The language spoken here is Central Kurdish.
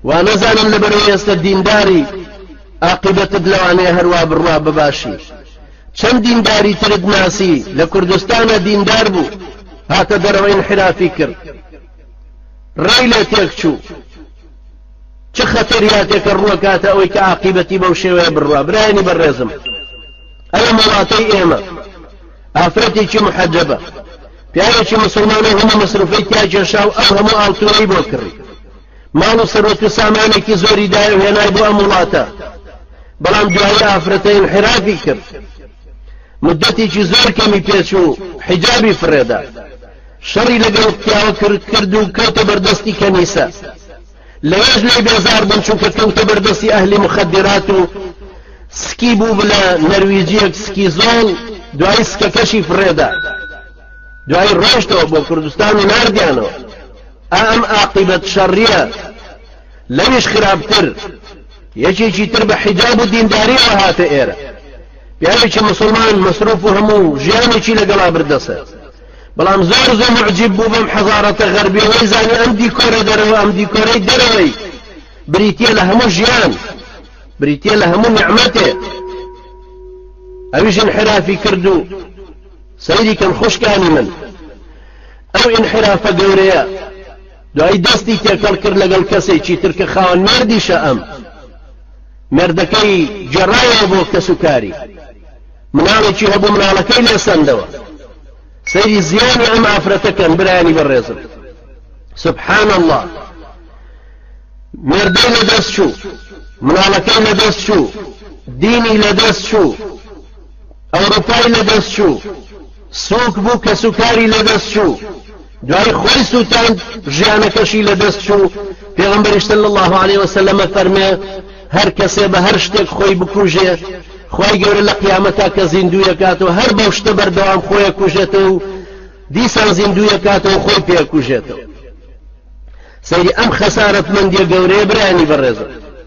وا نەزانم لەبەرەوەی ئێستا دینداری ئاقیبەتت لەوانەیە هەروا بڕوا بەباشی چەند دینداری ترت ناسی لە کوردستانە دیندار بوو هاتە دەرەوە ئینحرافی کرد ڕێی لێ تێک چوو چ خەتەریاتێکە ڕووەکاتە ئەوەی کە عاقیبەتی بەو شێوەیە بڕوا برایانی بەڕێزم ئەوە وڵاتەی ئێمە ئافرەتێکی محەجەبە پیاوێکی مسلمانە هەموو مەسروفەی تیا کێشا و ئەو هەموو ئاڵتونەی بۆ کڕی ماڵ و سەروەت و سامانێکی زۆری دایە و هێنای بۆ ئەم وڵاتە بەڵام دوایی ئافرەتە ئینحرافی کرد مدەتێکی زۆر کەمی پێچوو حیجابی فڕێدا شەڕی لەگەڵ پیاوە کرد کرد و کەوتە بەردەستی کەنیسە لەوێش لێی بێزار بوون چونکە کەوتە بەردەستی ئەهلی مخدرات و سکی بوو لە نەرویجیەک سکی زۆڵ دوای سکەکەشی فڕێدا دوای ڕۆشتەوە بۆ کوردستان و ناردیانەوە ئەم ئاقیبەت شەڕیە لەویش خراپتر یەکێکی تر بە حیجاب و دینداریەوە هاتە ئێرە پیاوێکی مسلمان مەسروف و هەموو ژیانێکی لەگەڵا بردەسەر بەڵام زۆر زۆر معجب بوو بەم حەزارەتە غەربیە وەی زانی ئەم دیکۆرە دەرەوە ئەم دیکۆرەی دەرەوەی بریتە لە هەموو ژیان بریتە لە هەموو نیعمەتێ ئەویش انحرافی کرد و سەیری کەن خوشکانی من ئەو ئینحرافە گەورەیە دوای دەستی تێکەڵ کرد لەگەڵ کەسێکی تر کە خاوەن مێردیشە ئەم مێردەکەی گێڕایەوە بۆ کەسوکاری مناڵێکی هەبوو مناڵەکەی لێ سەندەوە سەیری زیانی ئەم ئافرەتە کەن برایانی بەڕێزم سبحان الله مێردەی لەدەست چوو مناڵەکەی لەدەست چوو دینی لەدەست چوو ئەوروپای لەدەست چوو سووک بوو کەسوکاری لەدەست چوو دوای خۆی سووتاند ژیانەکەشی لەدەست چوو پێغەمبەریش صلی الله علیه وسلم فەرمێ هەر کەسێ بە هەر شتێک خۆی بکوژێ خوای گەورە لە قیامەتا کە زیندوویەکاتەوە هەر بەو شتە بەردەوام خۆیە کوژێتەوە و دیسان زیندوویەکاتەوە خۆی پێکوژێتەوە سەیری ئەم خەسارەتمەندیە گەورەیە برایانی بەڕێزم.